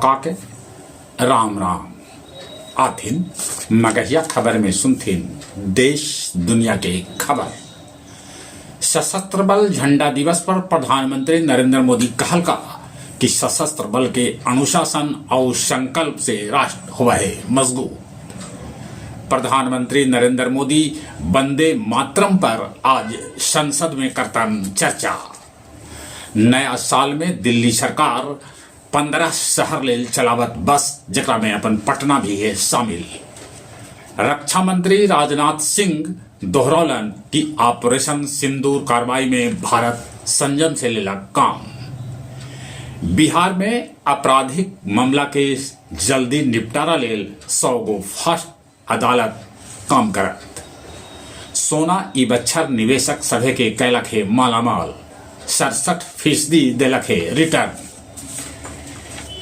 काके राम राम। आथिन मगहिया खबर में सुनथिन देश दुनिया के खबर। सशस्त्र बल झंडा दिवस पर प्रधानमंत्री नरेंद्र मोदी कहलका कि सशस्त्र बल के अनुशासन और संकल्प से राष्ट्र होवऽ हे मजबूत। प्रधानमंत्री नरेंद्र मोदी वंदे मातरम पर आज संसद में करतन चर्चा। नया साल में दिल्ली सरकार 15 शहर लेल चलावत बस, जेकरा में अपन पटना भी है शामिल। रक्षा मंत्री राजनाथ सिंह दोहरौलन कि ऑपरेशन सिंदूर कार्रवाई में भारत संयम से लेलक काम। बिहार में आपराधिक मामला के जल्दी निपटारा लेल 100 गो फास्ट अदालत काम करत। सोना ई बच्छर निवेशक सभे के कैलक हे मालामाल, 67% देलक हे रिटर्न।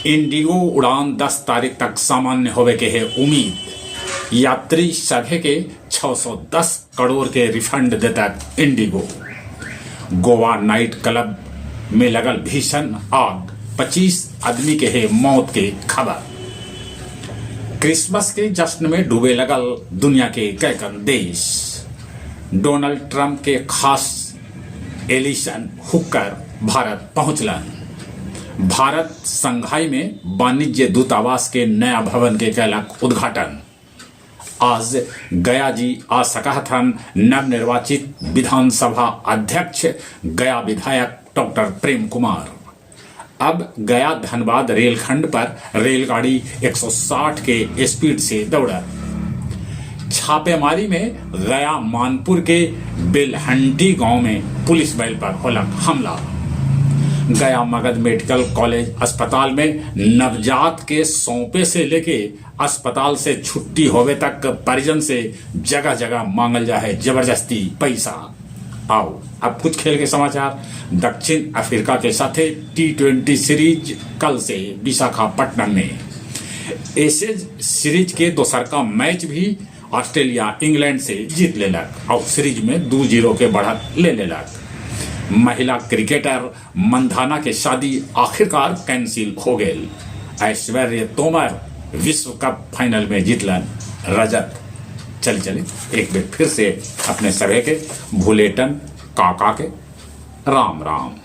इंडिगो उड़ान 10 तारीख तक सामान्य होवे के है उम्मीद। यात्री सभे के 610 करोड़ के रिफंड देतक इंडिगो। गोवा नाइट क्लब में लगल भीषण आग, 25 आदमी के है मौत के खबर। क्रिसमस के जश्न में डूबे लगल दुनिया के कैकन देश। डोनाल्ड ट्रंप के खास एलिसन हुक्कर भारत पहुंचलन। भारत शंघाई में वाणिज्य दूतावास के नया भवन के कैलक उद्घाटन। आज गया जी आ सकहथन नवनिर्वाचित विधानसभा अध्यक्ष गया विधायक डॉक्टर प्रेम कुमार। अब गया धनबाद रेलखंड पर रेलगाड़ी 160 के स्पीड से दौड़त। छापेमारी में गया मानपुर के बेलहंटी गांव में पुलिस बल पर होलक हमला। गया मगध मेडिकल कॉलेज अस्पताल में नवजात के सौंपे से लेके अस्पताल से छुट्टी होवे तक परिजन से जगह जगह मांगल जाए जबरदस्ती पैसा। आओ अब कुछ खेल के समाचार। दक्षिण अफ्रीका के साथे टी20 सीरीज कल से विशाखापट्टनम में। एशेज सीरीज के दोसर का मैच भी ऑस्ट्रेलिया इंग्लैंड से जीत लेलक और सीरीज में 2-0 के बढ़त ले लेलक। महिला क्रिकेटर मंधाना के शादी आखिरकार कैंसिल हो गई। ऐश्वर्य तोमर विश्व कप फाइनल में जीतलन रजत। चल चले एक बार फिर से अपने सभे के भूलेटन काका के राम राम।